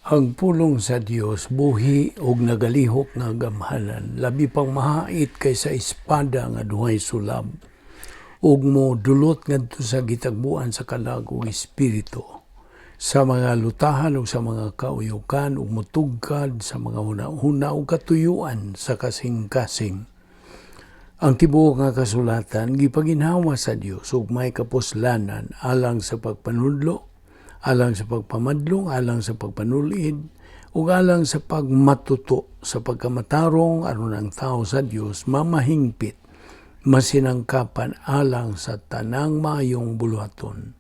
Ang pulong sa Dios buhi ug nagalihok nga gamhanan, labi pang mahait kaysa espada nga duhay sulab, ug modulot ngadto sa gitagbuan sa kalag ug espiritu, sa mga lutahan ug sa mga kauyukan, ug motugkad sa mga hunahuna ug katuyuan sa kasing-kasing. Ang tibuok nga kasulatan gipaginhawa sa Dios ug may kapuslanan alang sa pagpanudlo, alang sa pagpamadlong, alang sa pagpanulid, ug alang sa pagmatuto sa pagkamatarong aron ang tao sa Dios mamahingpit, masinangkapan alang sa tanang maayong buluhaton.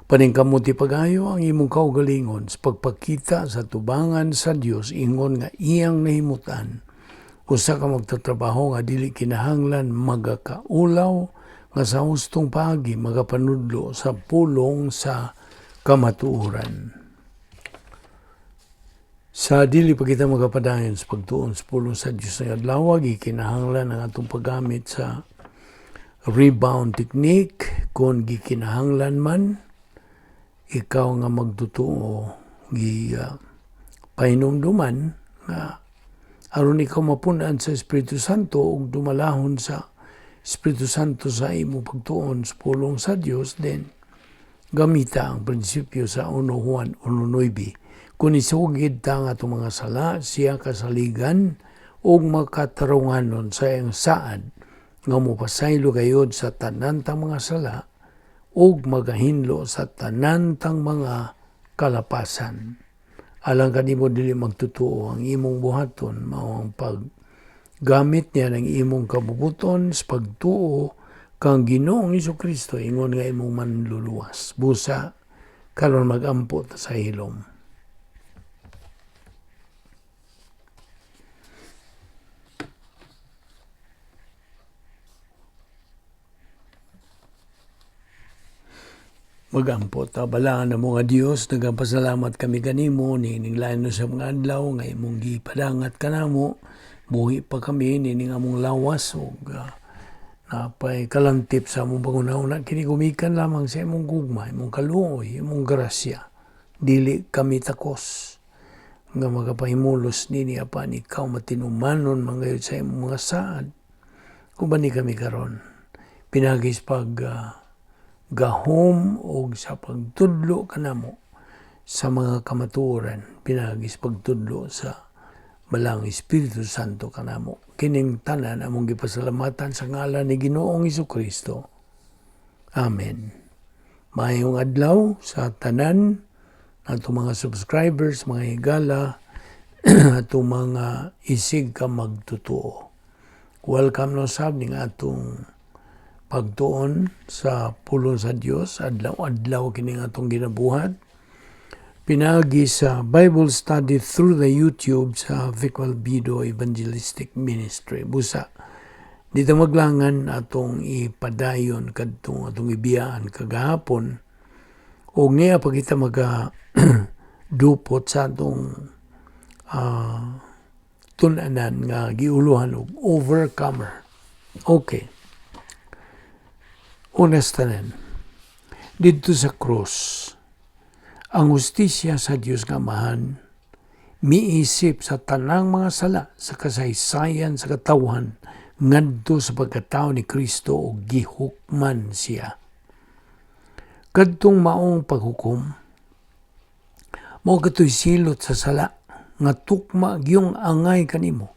Paningkamuti pag-ayo ang imong kaugalingon sa pagpakita sa tubangan sa Dios ingon nga iyang nahimutan. Usa ka magtatrabaho nga dili kinahanglan magakaulaw nga sa hustong paagi magapanudlo sa pulong sa kamatuoran. Sa dili pa kita magapadayon sa pagtuon sa pulong sa Dios nga adlaw, gikinahanglan ang atong paggamit sa rebound technique. Kung gikinahanglan man ikaw nga magtutuo, gi pahinumduman nga aron ikaw mapun-an sa Espiritu Santo ug dumalahon sa Espiritu Santo sa imong pagtuon sa pulong sa Dios, then gamita ang prinsipyo sa 1 Juan 1:9. Kung isugid ta ang atong mga sala, siya kasaligan ug makatarunganon sa iyang saad nga mopasaylo gayod sa tanan tang mga sala ug magahinlo sa tanan tang mga kalapasan. Alang kanimo dili magtutuo, ang imong buhaton mao ang paggamit niya ng imong kabubuton sa pagtuo kang Ginoong Kristo ingon nga imong manluluwas. Busa karon magampo ta sa hilom. Magampo ta. Balaan na mo nga Dios, nagapasalamat kami kanimo niining lain sa mga adlaw nga imong gipadangat kanamo. Buhi pa kami niining among lawas ug napay kalantip sa among panghuna-huna, kini gumikan lamang sa imong gugma, imong kaluoy, imong grasya. Dili kami takos nga magapahimulos nini apan ikaw matinumanon mangayod sa imong mga saad. Uban ni kami karon pinagis pag gahom og sa pagtudlo kanamo sa mga kamatuoran, pinagis pagtudlo sa Balang Espiritu Santo kanamo. Kining tanan among gipasalamatan sa ngalan ni Ginoong Kristo. Amen. Maayong adlaw sa tanan atong mga subscribers, mga higala, atong mga isig ka magtutuo. Welcome no sab ning atong pagtuon sa pulong sa Dios. Adlaw-adlaw kining atong ginabuhat pinagi sa Bible study through the YouTube sa Vicmal Bido Evangelistic Ministry. Busa dito maglangan atong ipadayon kadtong atong ibiyaan kagahapon ug niya pa kita maga dupot sa atong tun-anan nga giuluhan og overcomer. Okay. Unas tanan. Didto sa krus, ang hustisya sa Dios nga Amahan miisip sa tanang mga sala sa kasaysayan sa katawhan ngadto sa pagkatao ni Kristo ug gihukman siya. Kadtong maong paghukom mao katoy silot sa sala nga tukma gyung angay kanimo.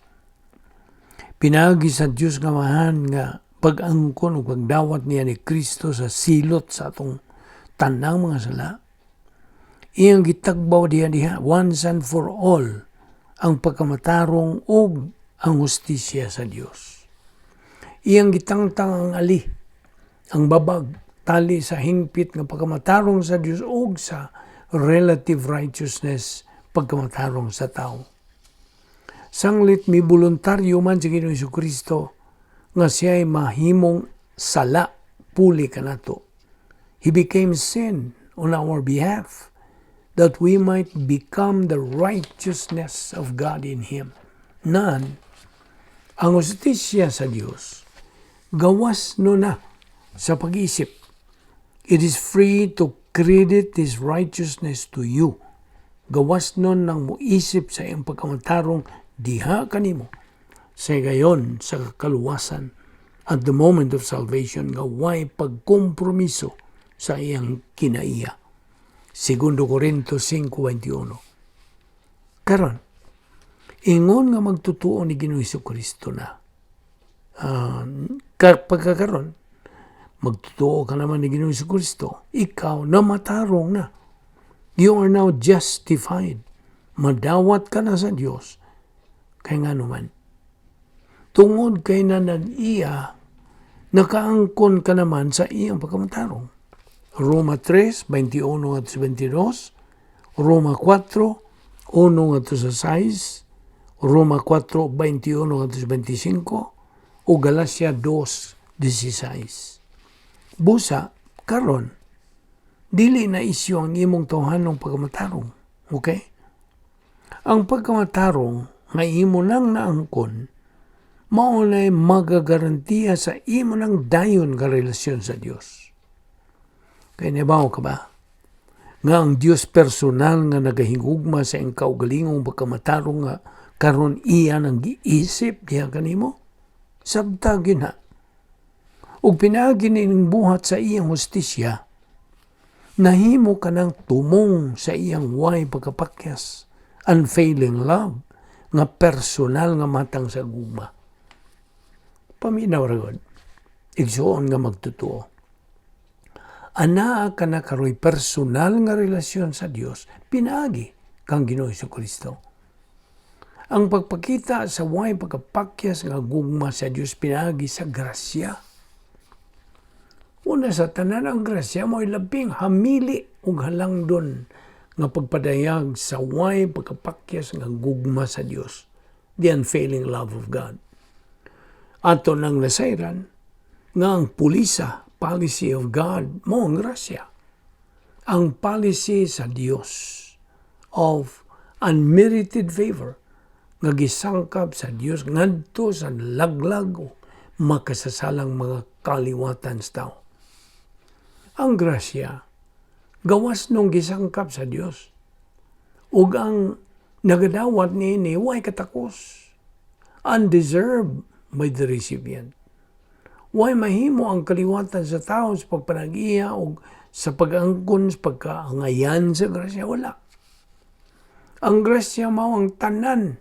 Pinaagi sa Dios nga Amahan nga pag-angkon ug pagdawat niya ni Kristo sa silot sa atong tanang mga sala, iyang gitagbaw diha diha once and for all ang pagkamatarong ug ang hustisya sa Dios. Iyang gitangtang ang ali, ang babag, tali sa hingpit nga pagkamatarong sa Dios ug sa relative righteousness pagkamatarong sa tao. Sanglit mi voluntaryo man sa Ginoong Kristo nga siya'y mahimong sala puli kanato. He became sin on our behalf that we might become the righteousness of God in Him. Nan, ang hustisya sa Dios, gawas no na sa pag-isip. It is free to credit His righteousness to you Gawas nun nang moisip sa iyang pagkamatarong diha kanimo sa gayon sa kaluwasan, at the moment of salvation, nga way pagkompromiso sa iyang kinaiya. Segundo Corinto 5:21. Karon, ingon nga magtutuo ni Ginoong Kristo na. Pagkakaron, magtutuo ka naman ni Ginoong Kristo, ikaw na matarong na. You are now justified. Madawat ka na sa Dios. Kay nga naman, tungod kay na nag-iya, nakaangkon ka naman sa iyang pagkamatarong. Roma 3, 21 at 22, Roma 4, 1 at 6, Roma 4, 21 at 25, o Galacia 2, 16. Busa, karon, dili na isyu ang imong tawhanong pagkamatarong. Okay? Ang pagkamatarong nga imo nang naangkon, mao na magagarantiya sa imo nang dayon nga relasyon sa Dios. Kay nabaw ka ba nga ang Dios personal nga nagahigugma sa iyang kaugalingong pagkamatarong nga karon iya nang giisip diha kanimo? Sabta gyud na. Ug pinaagi ning buhat sa iyang hustisya, nahimo ka ng tumong sa iyang way pagkapakyas, unfailing love, nga personal nga matang sa gugma. Paminaw ra gud, igsuon nga magtutuo. Anaa ka na karoy personal nga relasyon sa Dios pinaagi kang Ginoo Kristo. Ang pagpakita sa way pagkapakyas nga gugma sa Dios pinaagi sa grasya. Una sa tanan, ang grasya mo'y labing hamili ug halangdon nga pagpadayag sa way pagkapakyas nga gugma sa Dios, the unfailing love of God. Ato nang nasayran nga ang pulisa, policy of God, mao ang grasya. Ang policy sa Dios of unmerited favor nga gisangkap sa Dios ngadto sa laglag o makasasalang mga kaliwatan sa tao. Ang grasya, gawas nung gisangkap sa Dios. Ug ang nagadawat niini way katakos. Undeserved by the recipient. Way mahimo ang kaliwatan sa tao sa pagpanag-iya o sa pag-angkon sa pagkaangayan sa grasya? Wala. Ang grasya mao ang tanan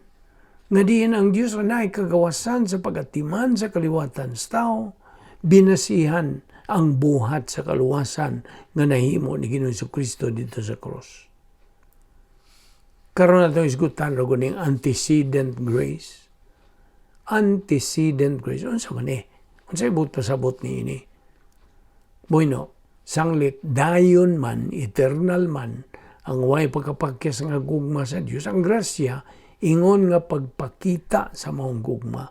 nga diin ang Dios anay kagawasan sa pagatiman sa kaliwatan sa tao, binasihan ang buhat sa kaluwasan nga nahimo ni Ginoong Kristo didto sa cross. Karon nato isgutan ra ning antecedent grace. Antecedent grace. Unsa man eh? Unsa ibot pasabot niini? Bueno, sanglit dayon man, eternal man, ang way pagkapakyas nga gugma sa Dios, ang grasya, ingon nga pagpakita sa maong gugma,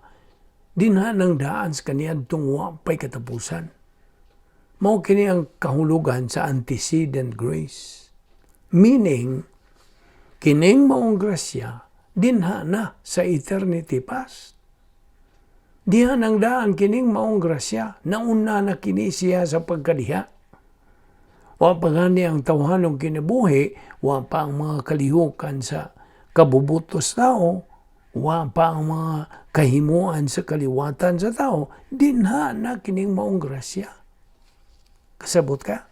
dinha ng daan sa kaniadtong wa pa'y katapusan. Mao kini ang kahulugan sa antecedent grace. Meaning, kining maong grasya, dinha na sa eternity past. Diha nang daan kining maong grasya, nauna na kini siya sa pagkadiha. Wa pa gani ang tawhanong kinabuhi, wa pa ang mga kalihukan sa kabubutos tao, wa pa ang mga kahimuan sa kaliwatan sa tao, dinha na kining maong grasya. Kasabot ka?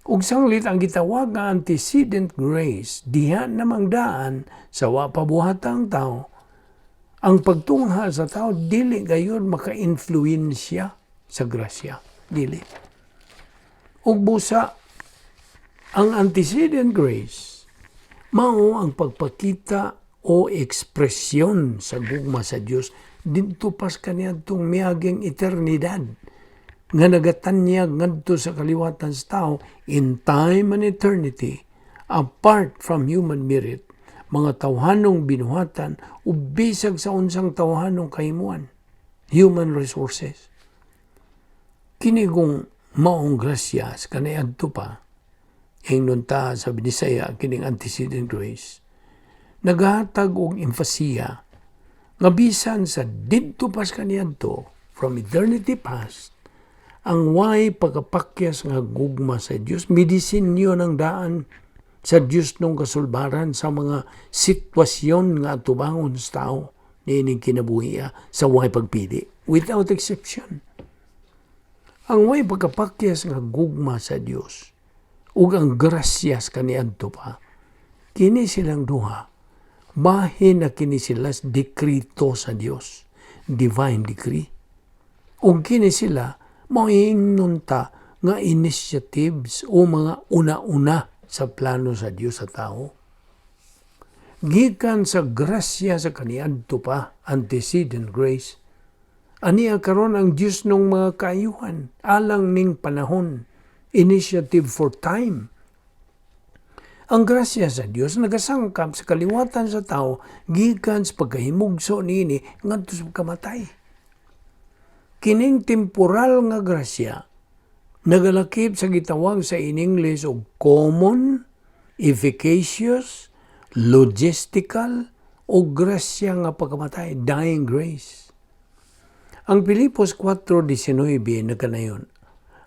Ug sanglit ang gitawag nga antecedent grace, diha namang daan sa wa pa buhatang tao, ang pagtungha sa tao dili gayon maka-influensya sa grasya. Dili. Ug busa, ang antecedent grace mao ang pagpakita o ekspresyon sa gugma sa Dios didto pas kaniadtong miaging eternidad nga nagatanyag ngadto sa kaliwatan sa tao in time and eternity, apart from human merit, mga tawhanong binuhatan o bisag sa unsang tawhanong kahimuan, human resources. Kini kung maong grasya sa kaniadto pa, ingnon ta sa Binisaya, kining antecedent grace nagahatag og empasiya nga bisan sa didto pas kaniadto, from eternity past, ang way pagkapakyas nga gugma sa Dios midisenyo ng daan Sa Dios nung kasulbaran sa mga sitwasyon nga atubangon sa tao niining kinabuhi sa way pagpili, without exception. Ang way pagkapakyas nga gugma sa Dios ug ang grasyas kaniadto pa, kini silang duha, bahin na kini sila sa dekrito sa Dios, divine decree. Ug kini sila maingnon ta nga initiatives o mga una-una sa plano sa Dios sa tao. Gikan sa grasya sa kaniadto pa, antecedent grace, aniya karon ang Dios nung mga kaayuhan alang ning panahon, initiative for time. Ang grasya sa Dios nagasangkap sa kaliwatan sa tao gikan sa pagkahimugso niini ngadto sa pagkamatay. Kining temporal nga grasya nagalakip sa gitawag sa in English og common, efficacious, logistical o grasya nga pagkamatay, dying grace. Ang Filipos 4:19 nagkanayon,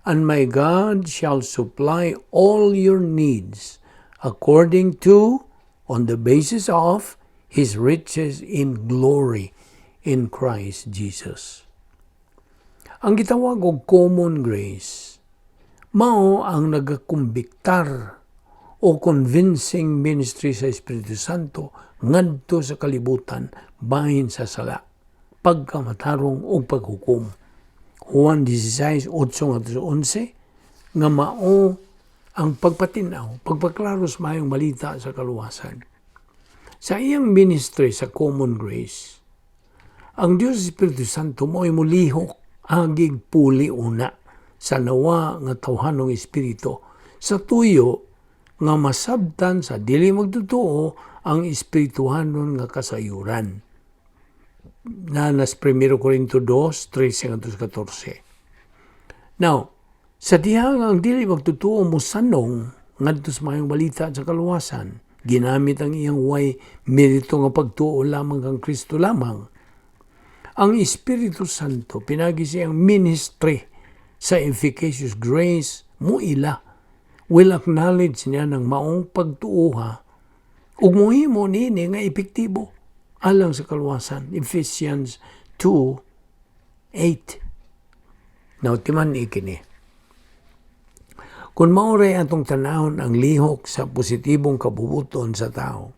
"And my God shall supply all your needs according to, on the basis of, His riches in glory in Christ Jesus." Ang gitawag og common grace, mao ang nagakumbiktar o convincing ministry sa Espiritu Santo ngadto sa kalibutan bahin sa sala, pagkamatarong ug paghukom. Juan 16:8 ngadto sa 11, nga mao ang pagpatinaw, pagpaklaro sa mayong balita sa kaluwasan. Sa iyang ministry sa common grace, ang Diyos Espiritu Santo mo'y mulihok agig puli una sa nawa nga tawhanong espiritu sa tuyo nga masabtan sa dili magtotoo ang espirituhanon nga kasayuran. Nanas 1 Corinto 2, 13 14. Now, sa dihang ang dili magtotoo mosanong ngadto sa mayong balita sa kaluwasan, ginamit ang iyang way merito nga pagtuo lamang kang Kristo lamang. Ang Espiritu Santo, pinagi siyang ministry sa efficacious grace, muila, will acknowledge niya ng maong pagtuoha ug muhimo nini nga epektibo alang sa kaluwasan. Ephesians 2:8. Now, timan ikini. Kung maoray atong tanahon ang lihok sa positibong kabubuton sa tao,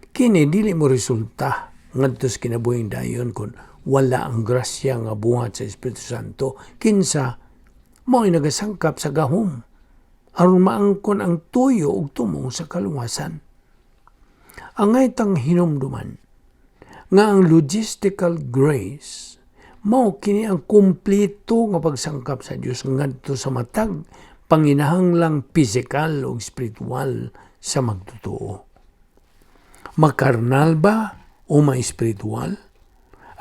kini dili mo resulta ngadto sa kinabuhing dayon kung wala ang grasya nga buhat sa Espiritu Santo, kinsa mao'y nagasangkap sa gahom aron maangkon ang tuyo ug tumong sa kaluwasan. Angay tang hinumduman nga ang logistical grace mao kini ang kumpleto nga pagsangkap sa Dios ngadto sa matag panginahanglang pisikal o espiritual sa magtotoo. Makarnal ba o ma-espiritual?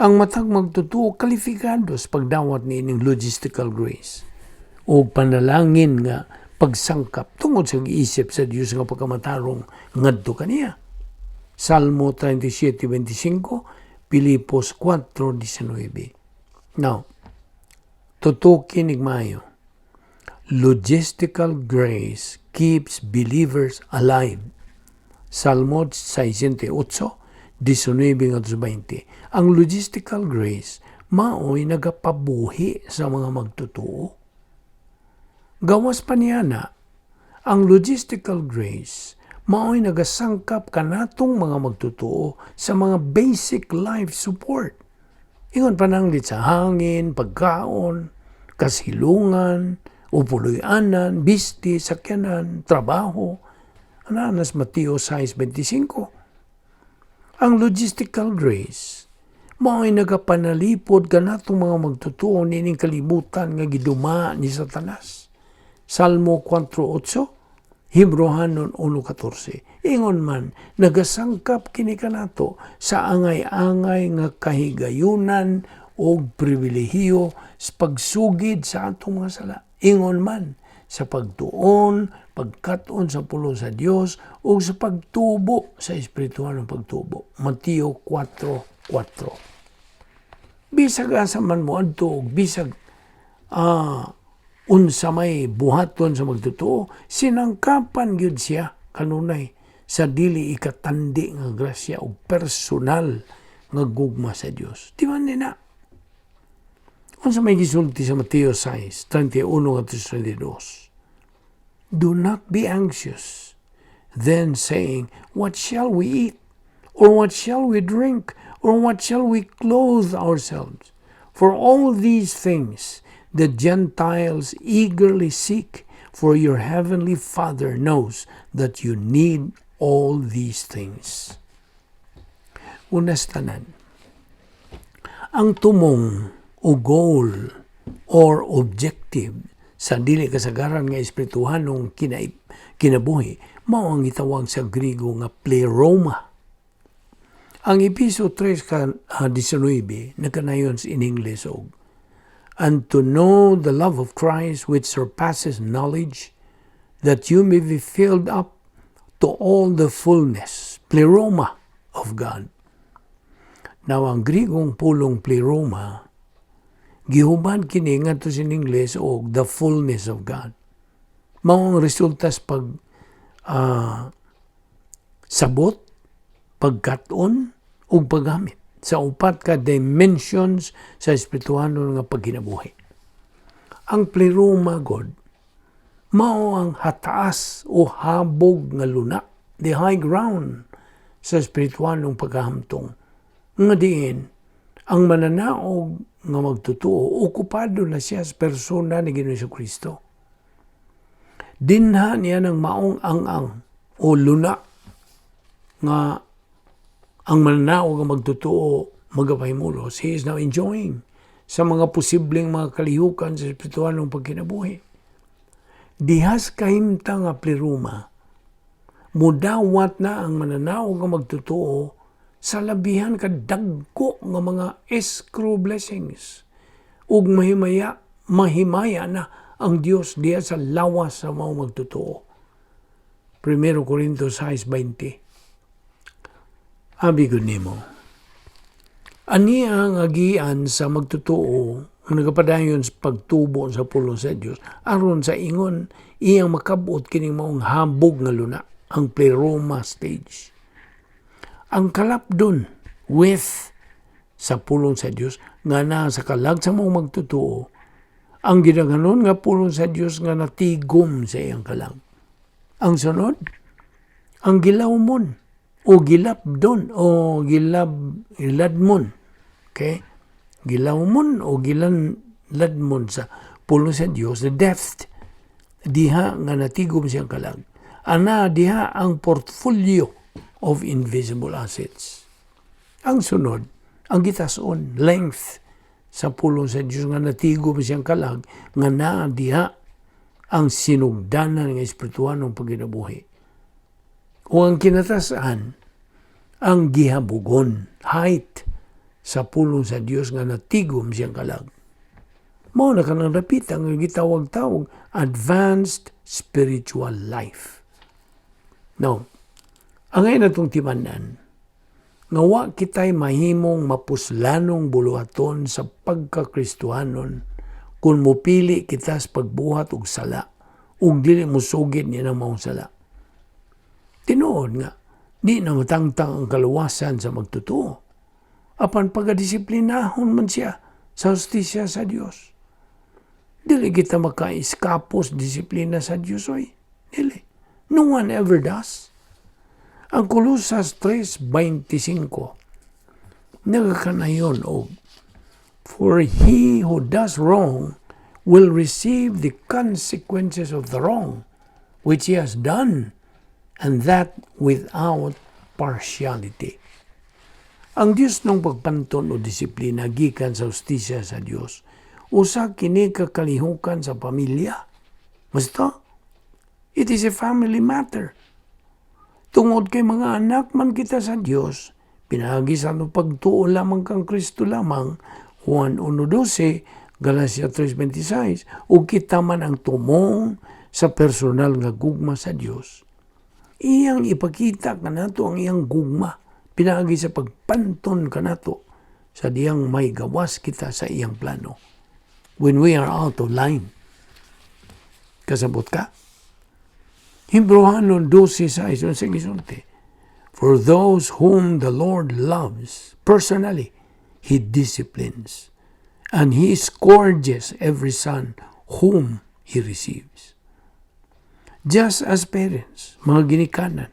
Ang matag magtotoo kalifikado sa pagdawat niining logistical grace o panalangin nga pagsangkap tungod sa giisip sa Dios nga pagkamatarong ngadto kaniya. Salmo 37:25, Pilipos 4:19. Now, tutukin maayo. Logistical grace keeps believers alive. Salmo 68, 19 20. Ang logistical grace mao'y nagapabuhi sa mga magtotoo. Gawas pa niya na, ang logistical grace mao'y nagasangkap kanatong mga magtotoo sa mga basic life support. Ingon pananglit sa hangin, pagkaon, kasilungan, upuloy-anan, bisti, sakyanan, trabaho. Ananas Mateo 6:25. Ang logistical grace mao'y nagapanalipod kanatong mga magtotoo nining kalibutan nga giduma ni Satanas. Salmo 4:8, Hebrohanon 1:14. Ingon man, nagasangkap kini kanato sa angay-angay nga kahigayunan o pribilehiyo sa pagsugid sa atong mga sala. Ingon man, sa pagtuon, pagkat-on sa pulong sa Dios o sa pagtubo sa espiritual ng pagtubo. Mateo 4:4. Bisag asa man mo adto og bisag unsa may buhaton sa magtotoo, sinangkapan gyud siya. kanunay sa dili ikatandi nga grasya o personal nga gugma sa Dios. Di man nina? Unsa may gisulti sa Mateo 6:31 ngadto 32? "Do not be anxious, then, saying, 'What shall we eat? Or what shall we drink? Or what shall we clothe ourselves?' For all these things the Gentiles eagerly seek, for your heavenly Father knows that you need all these things." Unas tanan, ang tumong o goal or objective sa dili kasagaran nga espirituhanong kinabuhi mao ang gitawag sa Grigo nga pleroma. Ang Episo 3 ka 19 nakanayon in English og "And to know the love of Christ which surpasses knowledge, that you may be filled up to all the fullness," pleroma, "of God." Now, ang Grigong pulong pleroma, gihubad kini ngadto sa English og "the fullness of God." Mao ang resulta sa pag sabot, pagkat-on ug paggamit sa upat ka dimensions sa espirituhanon nga pagkinabuhi. Ang pleroma god mao ang hataas o habog nga luna, the high ground sa espirituhanong pagkahamtong nga diin ang mananaog nga magtotoo okupado na siya sa persona ni Ginoong Kristo. Dinha niya ng maong ang-ang o luna nga ang mananaog nga magtotoo magapahimulos. He is now enjoying sa mga posibleng mga kalihukan sa espirituhanong pagkinabuhi. Dihas kahimtang nga pleroma, mudawat na ang mananaog nga magtotoo sa labihan ka dagko nga mga escrow blessings ug mahimaya na ang Dios diha sa lawas sa mga magtotoo. 1 Corinto 6:20. Abi gud nimo. Ani ang agian sa magtotoo nga nagapadayon sa pagtubo sa pulong sa Dios aron sa ingon iyang makabot kining maong habog nga luna, ang pleroma stage. Ang kalapdon with sa pulong sa Dios nga naa sa kalag sa maong magtotoo, ang gidaghanon nga pulong sa Dios nga natigom sa iyang kalag. Ang sunod, ang gilawmon o gilapdon o giladmon. Okay? Gilawmon o gilanladmon sa pulong sa Dios, the depth diha nga natigom siyang kalag. Ana diha ang portfolio of invisible assets. Ang sunod, ang gitason, length sa pulong sa Dios nga natigom siyang kalag nga naa diha ang sinugdanan ng espirituhanong pagkinabuhi. O ang kinatasan, ang gihabugon, height sa pulong sa Dios nga natigom siyang kalag. Mao na kanang dapita nga gitawag-tawag advanced spiritual life. Now, ang ngayon natong timan-an, nga wa kita'y mahimong mapuslanong buluhaton sa pagkakristuhanon kung mupili kita sa pagbuhat og sala ug dili mosugid niya ng maong sala. Tinuod nga, di na matangtang ang kaluwasan sa magtotoo. Apan pagkadisiplinahon man siya sa hustisya sa Dios. Dili kita maka-eskapos disiplina sa Dios oy. Dili. No one ever does. Ang Kolosas 3:25 nagakanayon og "For he who does wrong will receive the consequences of the wrong which he has done, and that without partiality." Ang Dios ng pagpanton o disiplina gikan sa hustisya sa Dios, usa kini ka kalihukan sa pamilya. Basta, it is a family matter. Tungod kay mga anak man kita sa Dios, pinaagi sa atong pagtuo lamang kang Kristo lamang, Juan 1:12, Galacia 3:26, ug kita man ang tumong sa personal nga gugma sa Dios. Iyang ipakita kanato ang iyang gugma, pinaagi sa pagpanton kanato sa diyang may gawas kita sa iyang plano. When we are out of line. Kasabot ka? Hebreohanon 12:6, unsa gisulti? "For those whom the Lord loves personally, He disciplines, and He scourges every son whom He receives." Just as parents, mga ginikanan,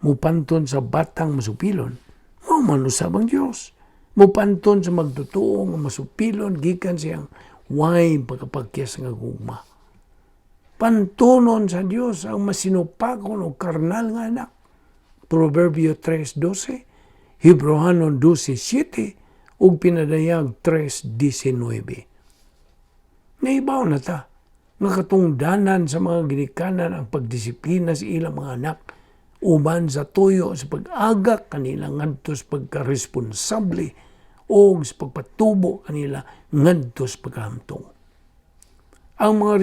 mupanton sa batang masupilon, mao man usab ang Diyos. Mupanton sa magtotoo nga masupilon gikan sa iyang way pagkapakyas nga gugma. Pantonon sa Dios ang masinupakon o karnal nga anak. Proverbio 3:12, Hebreohanon 12:7, ug Pinadayag 3:19. Nahibaw na ta nga katungdanan sa mga ginikanan ang pagdisiplina sa ilang mga anak uban sa tuyo sa pag-agak kanila ngadto sa pagkaresponsable o sa pagpatubo kanila ngadto sa pagkahamtong. Ang mga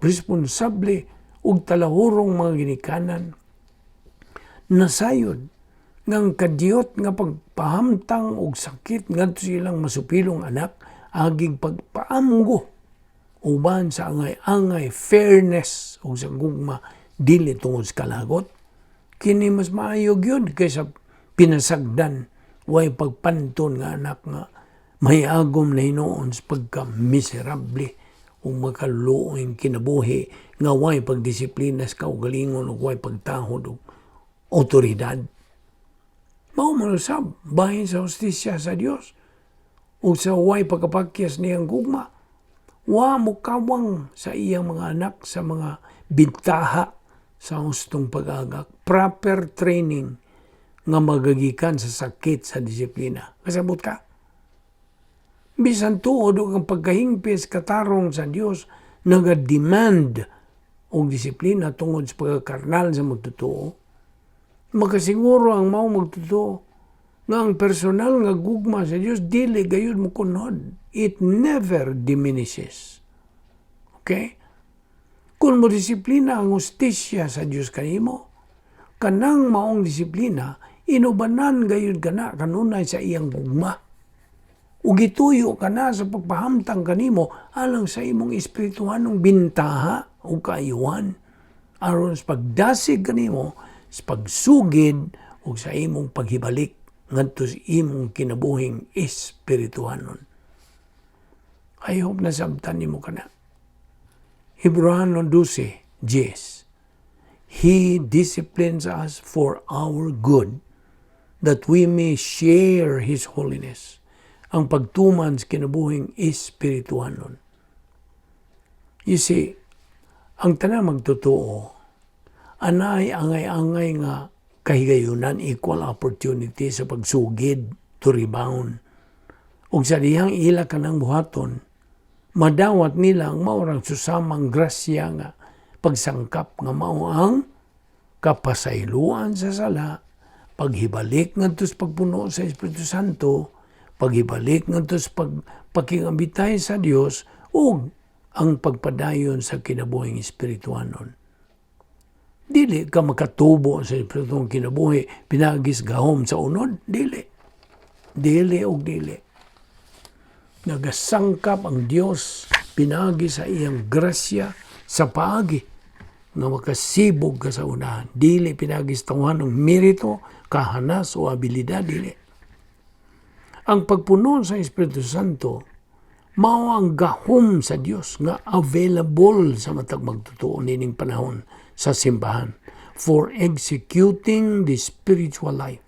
responsable ug talahurong mga ginikanan nasayod ngang kadiyot nga pagpahamtang og sakit ngadto sa ilang masupilong anak agig pagpaamgo uban sa angay-angay fairness ug sa gugma, dili tungod sa kalagot. Kini mas maayo gyud kaysa pinasagdan, way pagpanton nga anak nga may agom na hinuon sa pagka-miserable ug makaluoing kinabuhi nga way pagdisiplina sa kaugalingon ug way pagtahod og otoridad. Mao man usab bahin sa hustisya sa Dios ug sa way pagkapakyas niyang gugma, wa mokawang sa iyang mga anak sa mga bintaha sa hustong pag-agak. Proper training nga magagikan sa sakit sa disiplina. Kasabot ka? Bisan tuod og ang pagkahingpis katarong sa Dios naga-demand og disiplina tungod sa pagkakarnal sa magtotoo, makasiguro ang mao magtotoo nga ang personal nga gugma sa Dios dili gayud mokunhod. It never diminishes. Okay? Kung mo disiplina ang hustisya sa Dios kanimo, kanang maong disiplina inubanan gayud kana kanunay sa iyang gugma. Ug gituyo kana sa pagpahamtang kanimo alang sa imong espirituhanong bintaha ug kaayuhan aron sa pagdasig kanimo sa pagsugid ug sa imong paghibalik ngadto sa imong kinabuhing espirituhanon. I hope nasabtan nimo kana. Hebreohanon 12:10. "He disciplines us for our good, that we may share His holiness." Ang pagtuman sa kinabuhing espirituhanon. You see, ang tanang magtotoo, anay angay-angay nga kahigayunan, equal opportunity sa pagsugid, to rebound. Ug sa dihang ila kanang buhaton, madawat nila ang maurang susamang grasya nga pagsangkap nga mao ang kapasayloan sa sala, paghibalik ngadto sa pagpuno sa Espiritu Santo, paghibalik ngadto sa pagpakigambitay sa Dios ug ang pagpadayon sa kinabuhing espirituhanon. Dili ka makatubo sa espirituhanong kinabuhi pinaagis gahom sa unod, dili. Dili og dili. Nagasangkap ang Dios pinaagi sa iyang grasya sa paagi nga makasibog ka sa unahan. Dili pinaagi sa tawhanong merito, kahanas o abilidad, dili. Ang pagpuno sa Espiritu Santo mao ang gahom sa Dios nga available sa matag magtotoo nining panahon sa simbahan for executing the spiritual life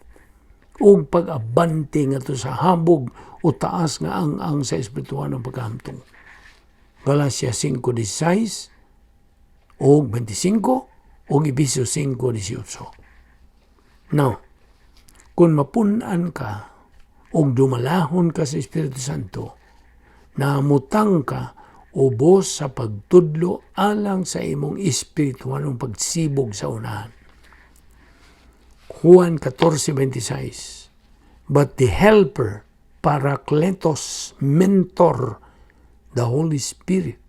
ug pag-abante ngadto sa habog o taas nga ang-ang sa espirituhanong pagkahamtong. Galacia 5:16 o 25 o Efeso 5:18. Now, kung mapun-an ka o dumalahon ka sa Espiritu Santo, namutang ka ubos sa pagtudlo alang sa imong espirituhanong pagsibog sa unahan. Juan 14:26. "But the Helper, Parakletos, Mentor, the Holy Spirit,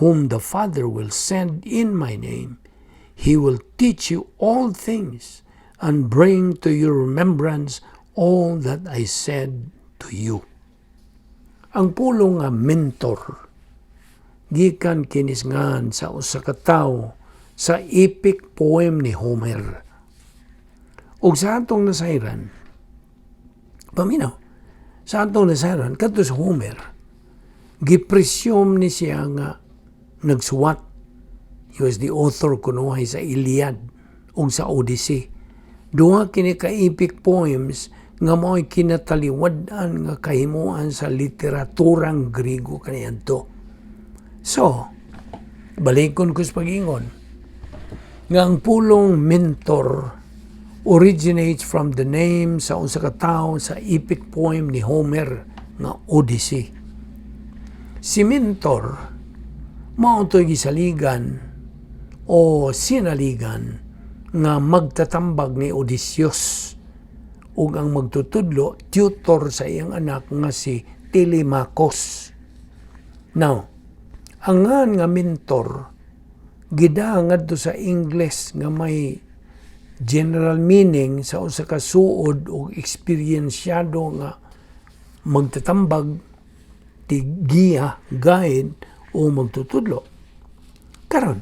whom the Father will send in my name, He will teach you all things and bring to your remembrance all that I said to you." Ang pulong nga mentor gikan kinisngan sa usa ka tawo sa epic poem ni Homer. Ug sa atong nasayran, paminaw, sa atong nasayran, kadto sa Homer, gipresume ni siya nga nagsuwat. He was the author kunuhay sa Iliad ug sa Odyssey. Duha kini ka epic poems nga mao'y kinataliwad-an nga kahimuan sa literaturang Griego kaniadto. So, balikon ko sa pag-ingon nga ang pulong mentor originates from the name sa usa ka tawo sa epic poem ni Homer nga Odyssey. Si Mentor mao to'y gisaligan o sinaligan nga magtatambag ni Odysseus ug ang magtutudlo, tutor sa iyang anak nga si Telemachus. Now, ang ngan nga mentor gida ngadto sa Ingles nga may general meaning sa usa ka suod o eksperyensyado nga magtatambag, tiggiya, guide o magtutudlo. Karon,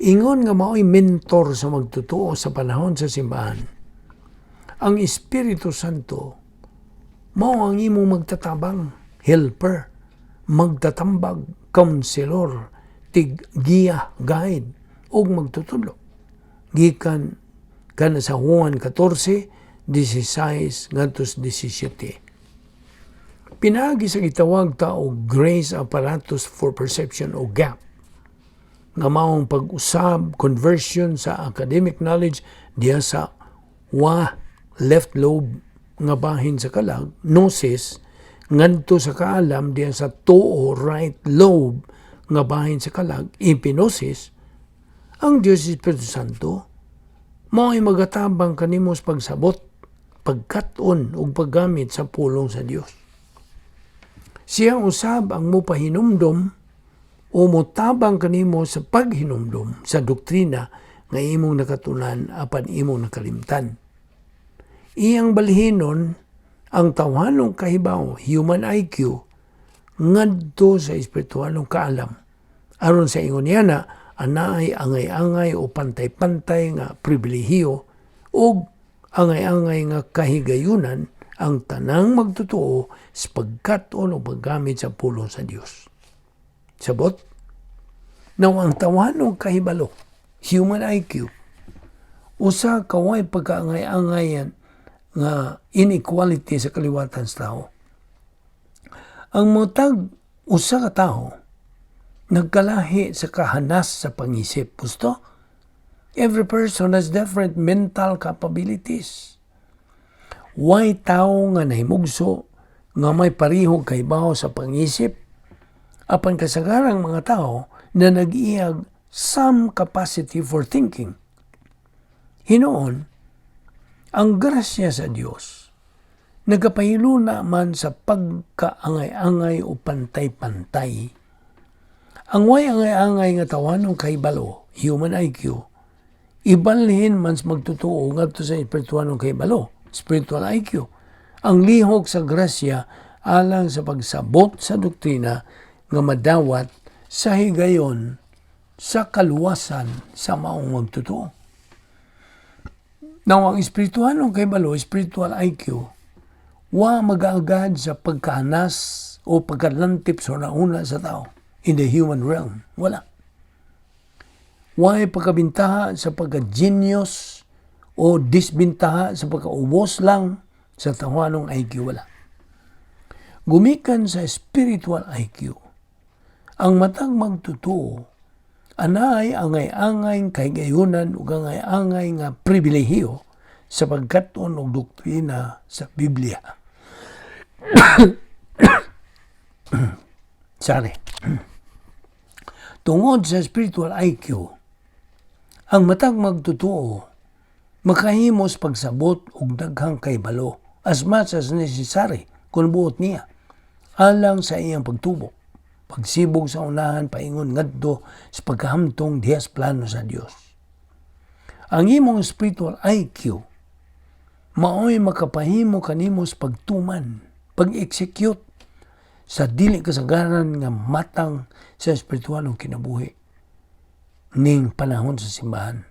ingon nga mao'y mentor sa magtotoo sa panahon sa simbahan, ang Espiritu Santo mao ang imong magtatabang, helper, magtatambag, counselor, tiggiya, guide ug magtutudlo. Gikan kana sa Juan 14:16 ngadto sa 17. Pinaagi sa gitawag ta og Grace Apparatus for Perception o GAP nga maong pag-usab, conversion sa academic knowledge diha sa wa left lobe nga bahin sa kalag, gnosis, ngadto sa kaalam diha sa tuo, right lobe nga bahin sa kalag, epignosis. Ang Diyos Espiritu Santo mao'y magatabang kanimo sa pagsabot, pagkat-on ug paggamit sa pulong sa Dios. Siya usab ang mopahinumdom o motabang kanimo sa paghinumdom sa doktrina nga imong nakatunan apan imong nakalimtan. Iyang balhinon ang tawhanong kahibaw, human IQ, ngadto sa espiritualong kaalam. Aron sa ingon niya na anaay angay-angay o pantay-pantay nga pribilehiyo o angay-angay nga kahigayunan ang tanang magtotoo sa pagkat-on o paggamit sa pulong sa Dios. Sabot? Now, ang tawhanong kahibalo, human IQ, usa ka way pagkaangay-angayan nga inequality sa kaliwatan sa tao. Ang matag usa ka tawo nagkalahi sa kahanas sa pangisip. Gusto? Every person has different mental capabilities. Way tao nga nahimugso nga may parihog kahibaw sa pangisip apan kasagarang mga tao na nag-iyag some capacity for thinking. Hinuon, ang grasya sa Dios nagapahiluna man sa pagkaangay-angay o pantay-pantay. Ang way angay-angay nga tawhanong kahibalo, human IQ, ibalhin man sa magtotoo ngadto sa espiritualong kahibalo, spiritual IQ. Ang lihok sa grasya alang sa pagsabot sa doktrina nga madawat sa higayon sa kaluwasan sa maong magtotoo. Now, ang espiritualong kahibalo, spiritual IQ, wa magaagad sa pagkahanas o pagkalantip sa una sa tao in the human realm. Wala. Way pagkabintaha sa pagka-genius o disbintaha sa pagkaubos lang sa tawhanong IQ. Wala. Gumikan sa spiritual IQ, ang matag magtotoo, anay angay-angay kahigayunan ug angay-angay nga pribilehiyo sa pagkat-on og doktrina sa Biblia. Sorry. Tungod sa spiritual IQ, ang matag magtotoo makahimos pagsabot og daghang kahibalo as much as necessary kung buot niya alang sa iyang pagtubo, pagsibog sa unahan paingon ngadto sa pagkahamtong diha sa plano sa Dios. Ang imong spiritual IQ mao'y makapahimo kanimo sa pagtuman, pag-execute sa dili kasagaran nga matang sa espiritualong kinabuhi. Ning panahon sa simbahan.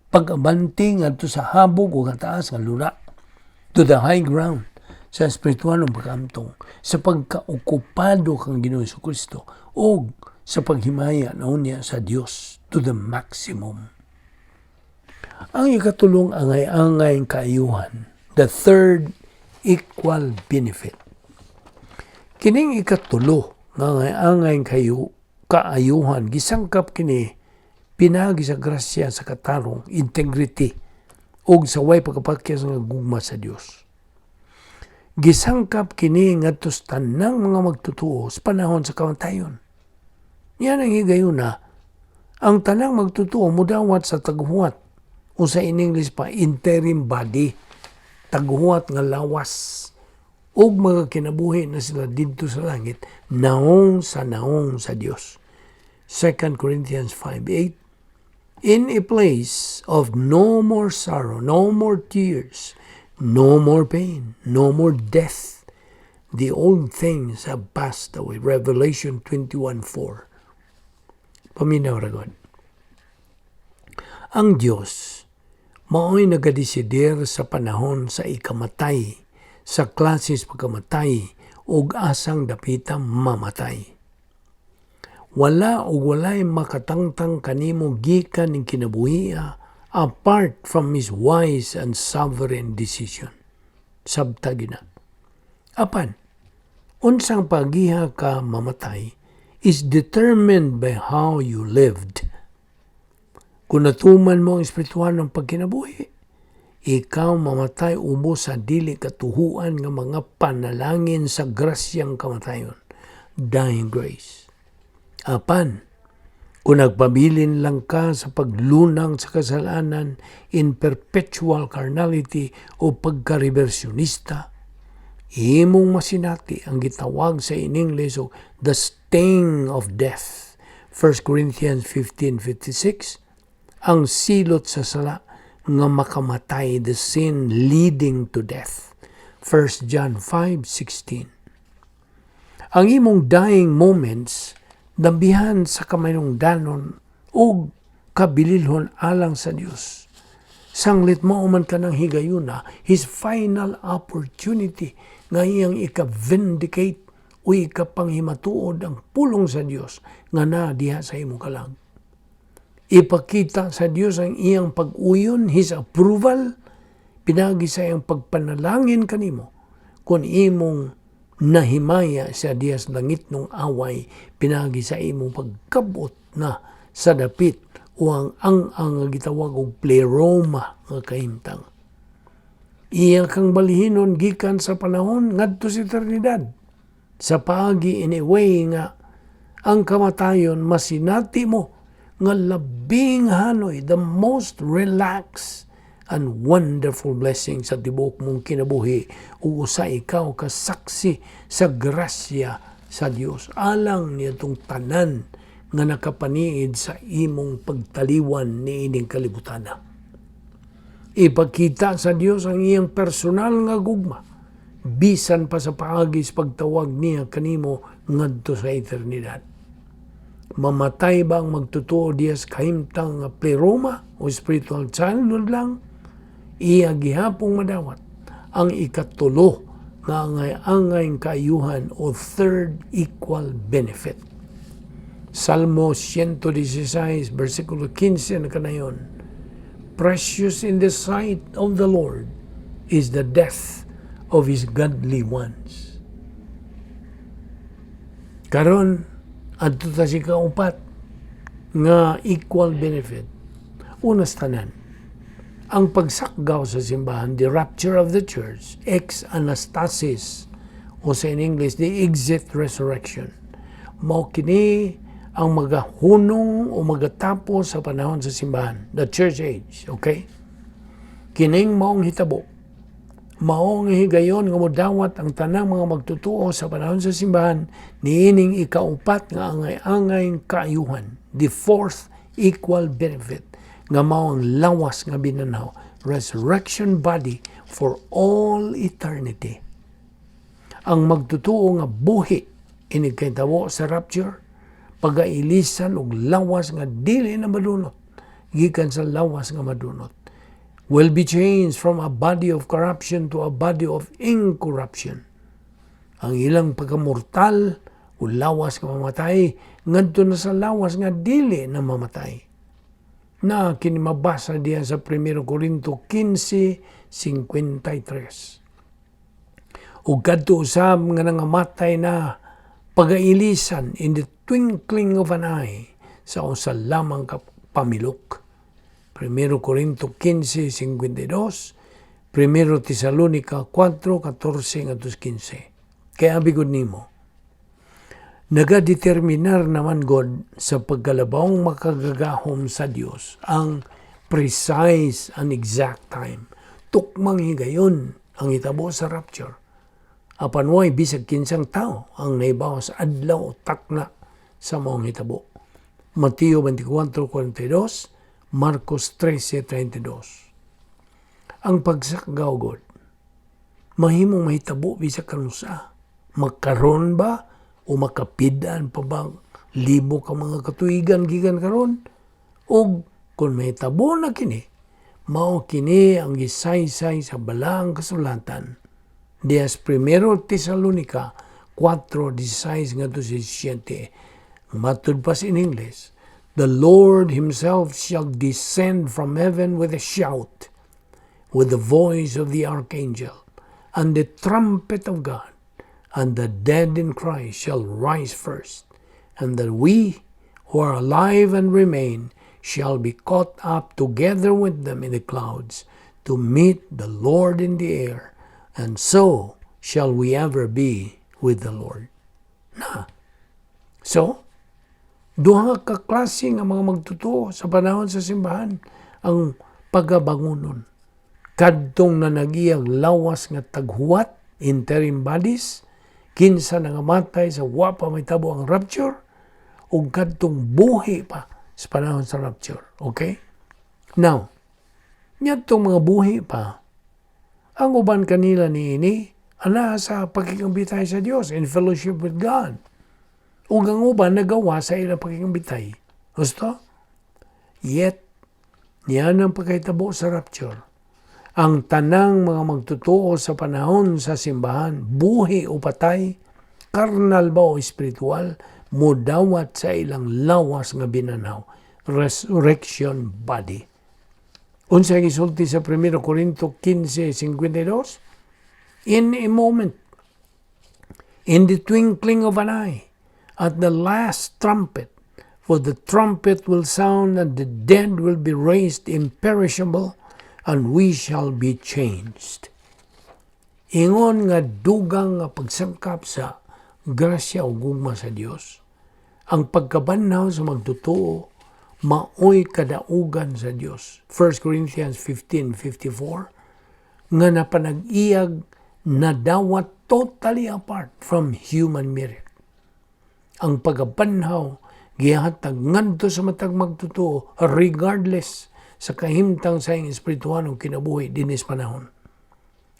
Pag-abante ngadto sa habog o kataas nga luna, to the high ground sa espiritual ng pagkamtong, sa pagkaokupado kang Ginoo Kristo o sa paghimaya na unya sa Dios to the maximum. Ang ikatulong angay-angay kaayuhan, the third equal benefit. Kining ikatulo nga angay-angay kayo kaayuhan, gisangkap kini pinaagi sa grasya sa katarong, integrity, ug sa way pagkapakyas nga gugma sa Dios. Gisangkap kini ngadto sa tanang mga magtutuo sa panahon sa kamatayon. Yan ang higayuna, ang tanang magtutuo mudawat sa taghuwat o sa in English pa, interim body, taghuwat nga lawas, ug mga kinabuhi na sila didto sa langit, naong sa naong sa Dios. 2 Corinthians 5:8. In a place of no more sorrow, no more tears, no more pain, no more death. The old things have passed away. Revelation 21:4. Paminaw ra god. Ang Dios mao'y nagadesidir sa panahon sa ikamatay, sa klases pagkamatay ug asang dapita mamatay. Wala o walay makatangtang kanimo gikan ning kinabuhia apart from His wise and sovereign decision. Sabta gina. Apan, unsang pagiha ka mamatay is determined by how you lived. Kung natuman mo ang espiritual ng pagkinabuhi, ikaw mamatay ubos sa dili katuhuan nga mga panalangin sa grasyang kamatayon, dying grace. Apan, kung nagpabilin lang ka sa paglunang sa kasalanan in perpetual carnality o pagka-reversionista, imong masinati ang gitawag sa in English og the sting of death. 1 Corinthians 15:56, ang silot sa sala nga makamatay, the sin leading to death. 1 John 5:16. Ang imong dying moments dambihan sa kamayungdanon ug kabililhon alang sa Dios. Sanglit mao man ka ng higayuna, His final opportunity nga iyang ika-vindicate o ikapanghimatuod ang pulong sa Dios nga na diha sa imong kalag. Ipakita sa Dios ang iyang pag-uyon, His approval, pinagi sa iyang pagpanalangin kanimo kung imong nahimaya sa diyas langit nung away pinagi sa imong pagkabot na sa dapit o ang nga gitawag og pleroma nga kahimtang. Iya kang balhinon gikan sa panahon ngadto sa eternidad. Sa paagi in a way nga ang kamatayon masinati mo nga labing hanoy, the most relaxed and wonderful blessing sa tibuok mong kinabuhi ug usa ikaw ka saksi sa grasya sa Dios alang niadtong tanan nga nakapaniid sa imong pagtaliwan niining kalibutan. Ipakita sa Dios ang iyang personal nga gugma bisan pa sa paagi sa pagtawag niya kanimo ngadto sa eternidad. Mamatay ba ang magtotoo diya sa kahimtang nga pleroma o spiritual childhood lang? Iya gihapong madawat ang ikatulo nga angay-angay kaayuhan o third equal benefit. Salmo 116, versikulo 15 na kanayon. Precious in the sight of the Lord is the death of His godly ones. Karon, adto ta sa ikaupat nga equal benefit. Unas tanan, ang pagsakgaw sa simbahan, the rapture of the church, ex anastasis, o sa in English, the exit resurrection. Mao kini ang magahunong o magatapos sa panahon sa simbahan, the church age, okay? Kining maong hitabo, maong higayon nga modawat ang tanang mga magtutuo sa panahon sa simbahan niining ikaupat nga angay-angay kaayuhan, the fourth equal benefit, nga mao ang lawas nga binanhaw, resurrection body for all eternity. Ang magtutuo nga buhi inig kahitabo sa rapture, Pagailisan og lawas nga dili na madunot gikan sa lawas nga madunot, will be changed from a body of corruption to a body of incorruption. Ang ilang pagkamortal o lawas nga mamatay ngadto na sa lawas nga dili na mamatay. Na kini mabasa diya sa 1 Corinto 15:53. Ug kadto usab nga nangamatay na pagailisan in the twinkling of an eye, sa usa lamang ka pamilok. 1 Corinto 15:52, 1 Tesalonica 4:14 ngadto 15. Kaya abi gud nimo, nagadeterminar naman God sa pagkalabawng makagagahom sa Dios ang precise and exact time. Tukmang higayon ang itabo sa rapture. Apan way bisag kinsang tao ang nahibaw sa adlaw o takna sa maong hitabo. Mateo 24:42, Marcos 13:32. Ang pagsakgaw God, mahimong mahitabo bisag kanusa. Makaron ba o makapid-an pa ba libo ka mga katuigan gikan karon? Og kung mahitabo na kini, mao kini ang gisaysay sa Balaang Kasulatan diya sa Primero Tesalonica 4:16 ngadto sa 17. Matud pa in English, "The Lord himself shall descend from heaven with a shout, with the voice of the archangel, and the trumpet of God, and the dead in Christ shall rise first, and that we who are alive and remain shall be caught up together with them in the clouds to meet the Lord in the air, and so shall we ever be with the Lord." Na. So, duha ka klase nga mga magtotoo sa panahon sa simbahan ang pagabangunon. Kadtong nanag-iyang lawas nga taghuwat, interim bodies, kinsa nangamatay sa wa pa mahitabo ang rapture, ug kadtong buhi pa sa panahon sa rapture. Okay? Now, ngadtong mga buhi pa, ang uban kanila niini ana sa pakikambitay sa Dios, in fellowship with God. Ug ang uban nagawa sa ilang pakikambitay. Gusto? Yet, niyan ang pagkahitabo sa rapture. Ang tanang mga magtotoo sa panahon sa simbahan, buhi o patay, karnal ba o espiritual, mudawat sa ilang lawas nga binanhaw, resurrection body. Unsa gisulti sa 1 Corinto 15:52? "In a moment, in the twinkling of an eye, at the last trumpet, for the trumpet will sound and the dead will be raised imperishable and we shall be changed." Ingon nga dugang nga pagsangkap sa grasya o gugma sa Dios, ang pagkabanhaw sa magtotoo maoy kadaugan sa Dios. 1 Corinthians 15:54, nga napanag-iyag nadawat totally apart from human merit. Ang pagkabanhaw gihatag ngadto sa matag magtotoo regardless sa kahimtang sa iyang espirituhanong kinabuhi dinis panahon.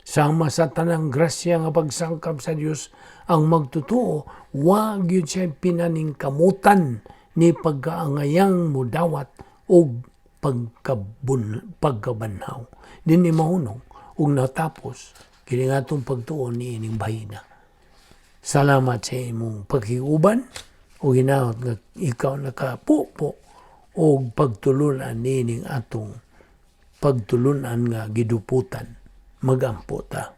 Sama sa tanang grasya nga pagsangkap sa Dios, ang magtotoo wa gyud siya pinaningkamutan ni pagkaangayang mudawat og pagkabanhaw. Dinhi mahunong ug natapos kini nga atong pagtuon ni ining bahina. Salamat sa imong pagkiuban o hinaot nga ikaw nakapupo og pagtulunan niining atong pagtulunan nga giduputan. Magampo ta.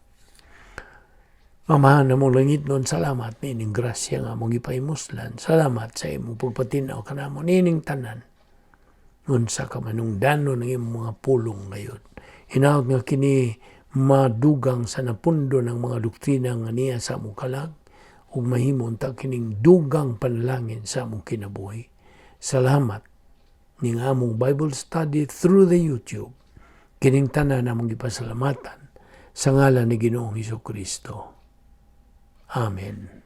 Amahan namong langitnon, salamat niining grasya nga among gipahimuslan. Salamat sa imong pagpatinaw kanamo niining tanan. Unsa ka manungdanon ng imong mga pulong ngayon. Hinaot nga kini madugang sa napundo ng mga doktrina nga niya sa among kalag ug mahimo unta kining dugang panalangin sa among kinabuhi. Salamat ning among Bible study through the YouTube. Kining tanan among gipasalamatan sa ngalan ni Ginoong Hesus Kristo. Amen.